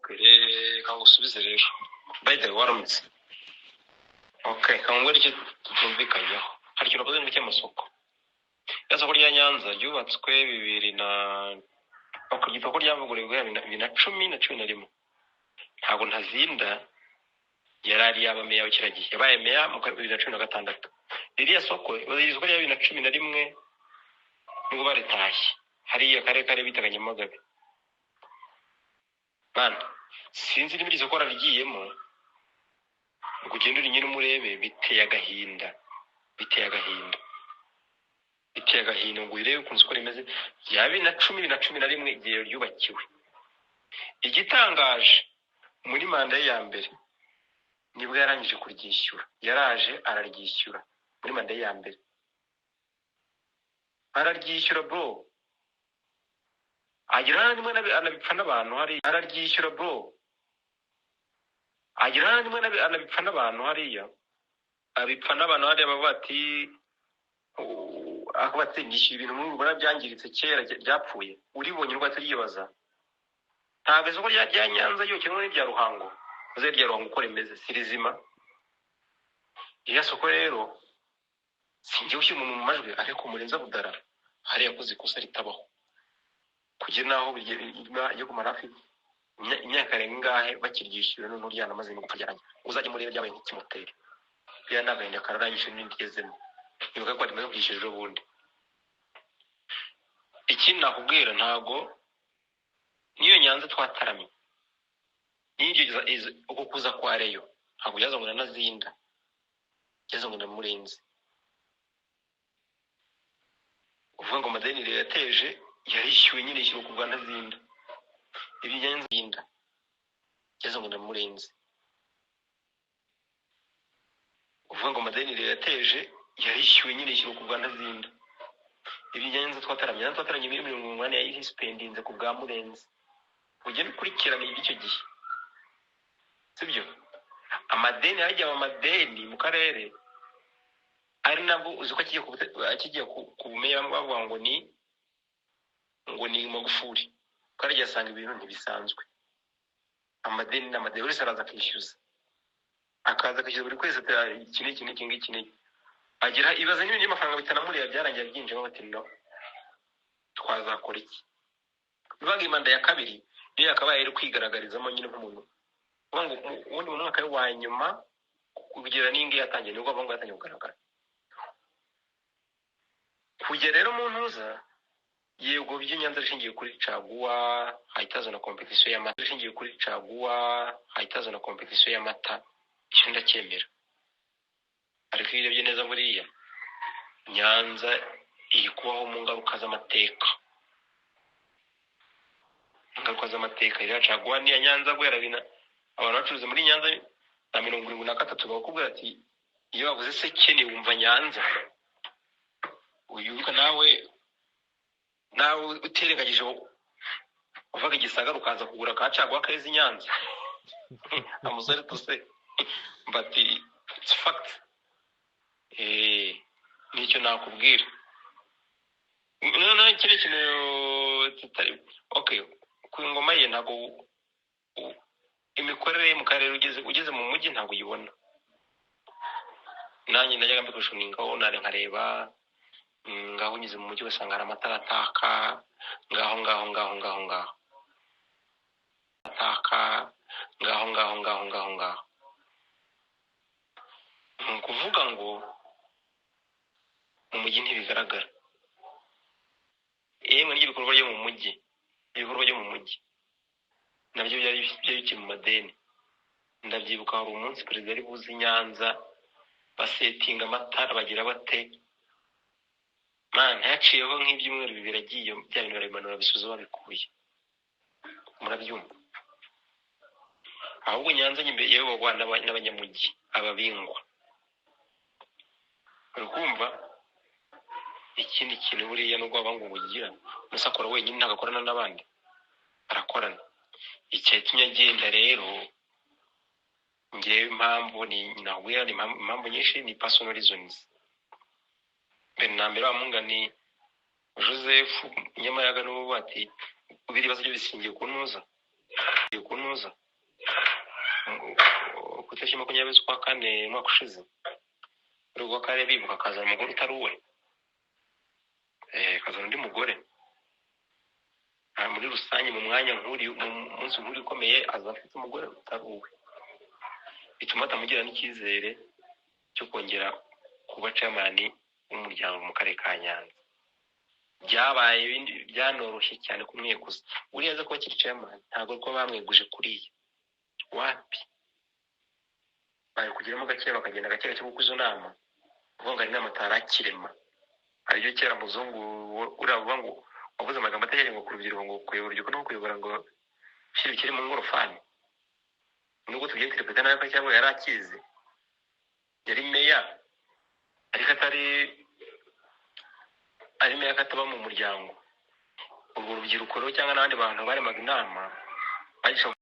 Reka ngusubize rero. By the way, waramutse. Okay, kangwa icyo tutumvikanyeho. Hari ikintu wavuze ngo cy'amasoko. Ya soko rya Nyanza ryubatswe bibiri na, okay, ryitwa ko ryavuguruwe guhera 2010 na 11. Ntabwo Ntazinda yari ari yaba meya wa kiriya gihe. Yabaye meya mu 2016. Ririya soko, iri soko rya 2011 nibwo baritashye. Hariya karere kare bitaga Nyamagabe. Bana, sinzi niba iri soko wararigiyemo, ngo ugende uri nyine umurebe, biteye agahinda. Biteye agahinda. Biteye agahinda ngo urebe ukuntu isoko rimeze rya 2010, 2011, igihe ryubakiwe. Igitangaje, muri manda ye ya mbere nibwo yarangije kuryishyura. Yaraje araryishyura muri manda ye ya mbere. Araryishyura, bro. Agira rimwe anabipfa n'abantu hariya. Araryishyura, bro. Agira rimwe anabipfa n'abantu hariya. Abipfa n'abantu hariya, bavuga ati akavuga ati nyishyura ibintu muri ubona byangiritse kera, byapfuye. Uribonye urwatsi ryibaza. Ntabwo isoko rya Nyanza ryo kimwe n'irya Ruhango. Uze irya Ruhango uko rimeze, si rizima. Iriya soko rero, sinjye ushyira umuntu mu majwi, ariko Murenzi Abdallah hariya yakoze ikosa ritabaho. Kugera n'aho ryo kumara hafi imyaka irenga ingahe bakiryishyura, noneho ryanamaze no gupfa, ryarangiye. Uzajya murebe, ryabaye nk'ikimoteri. Biriya ni agahinda kararangije n'indi igezemo. Ibuka ko rimaze kuryishyura ejo bundi. Ikindi nakubwira, ntago n'iyo Nyanza twataramye, n'iryo uko kuza kwa Rayon, ntabwo byazanywe na Ntazinda, byazanywe na Murenzi. Uvuga ngo amadeni rero yateje yarishyuwe nyine, yishyurwa ku bwa Ntazinda. Ibyo Nyanza byazanywe na Murenzi. Uvuga ngo amadeni rero yateje yarishyuwe nyine, yishyurwa ku bwa Ntazinda. Ibyo Nyanza twataramye, Nyanza twataramye miliyoni 80 yayisipendinze ku bwa Murenzi. Ugende ukurikirane iby'icyo gihe, sibyo? Amadeni yajya mu madeni mu karere, ari nabwo uzi ko akigiye ku bumeya bavuga ngo ni Magufuli, ko aragiye asanga ibintu ntibisanzwe. Amadeni n'amadeni, buri wese araza akishyuza, akaza akishyuza buri kwezi, ati iki n'iki n'iki ngiki n'iki. Agira ibibazo n'ibindi by'amafaranga bitanamureba, byarangiye abyinjiyemo, bati no twazakora iki? Bivuga ngo manda ya kabiri niyo yakabaye iri kwigaragarizamo nyine nk'umuntu. Uvuga ngo ubundi mu mwaka we wa nyuma kugera n'ingi yatangiye, nibwo bavuga ngo yatangiye kugaragara. Kujya rero mu ntuza, yego, by'i Nyanza rishingiye kuri caguwa, hahita hazana competition y'amata. Rishingiye kuri caguwa, hahita hazana competition y'amata, icyo ndacyemera. Ariko iyo urebye neza, buriya Nyanza iri kubaho mu ngaruka z'amateka, ingaruka z'amateka. Iriya caguwa ni iya Nyanza guhera bina abantu bacuruza muri Nyanza na 73, bakakubwira ati iyo bavuze Sekeni wumva Nyanza. Uyu nawe utirengagije uvaga igisagara ukaza kugura ka caguwa keza i Nyanza, amusore tuse, but it's fact. Nicyo nakubwira. Noneho ikindi kintu kitari okay ku ngoma ye, ntabwo imikorere ye mu karere, ugeze mu mujyi ntabwo uyibona. Nanjye najyaga mbikushunikaho, nare nkareba ngaho unyuze mu mujyi ugasanga hari amatara ataka ngaho ngaho ngaho ngaho ngaho, ataka ngaho ngaho ngaho ngaho ngaho. Ni ukuvuga ngo mu mujyi ntibigaragara. Yemwe n'ibikorwa byo mu mujyi, ibikorwa byo mu mujyi nabyo byari bikiri mu madeni. Ndabyibuka, hari umunsi perezida yari buze i Nyanza, basetinga amatara, bagira bate, man, haciyeho nk'ibyumweru 2 agiye, bya bintu barabimanura, bisubiza babikuye. Murabyumva? Ahubwo Nyanza imbere yewe n'abanyamujyi ababingwa, uri kumva? Ikindi kintu, buriya nubwo waba ngo ugira musa akora wenyine, ntabwo akorana n'abandi, arakorana. Icyatumye agenda rero, ngewe impamvu ni nakubwira ni impamvu nyinshi, ni personal reasons. Mbere na mbere, wa mungani Joseph Nyamayaga n'ubu ati biri ibibazo byo bishingiye ku ntuza. ntuza ku itariki 20 z'ukwa kane umwaka ushize, urwego rw'akarere bibuka, akazana umugore utari uwe, akazana undi mugore. Muri rusange, mu mwanya nk'uri, mu munsi nk'uri ukomeye, aza afite umugore utari uwe, bituma batamugira n'icyizere cyo kongera kuba chairman w'umuryango mu karere ka Nyanza. Byabaye ibindi byanoroshye cyane kumweguza. Uriya aza kuba akiri chairman, ntabwo kuba bamweguje kuriya, wapi. Bari kugiramo gake, bakagenda gake gake, kuko izo nama uvuga ngo hari inama atarakirema. Aribyo kera muzungu uriya uvuga ngo wavuze amagambo atajyanye ngo ku rubyiruko, ngo kuyobora urubyiruko no kuyobora ngo ushyira ibikeri mu ngorofani, nubwo tugiye interpreta nabi ko cyangwa yari akizi, yari meya ariko atari ari meya kataba mu muryango. Urwo rubyiruko rero cyangwa n'abandi bantu baremaga inama bagisha.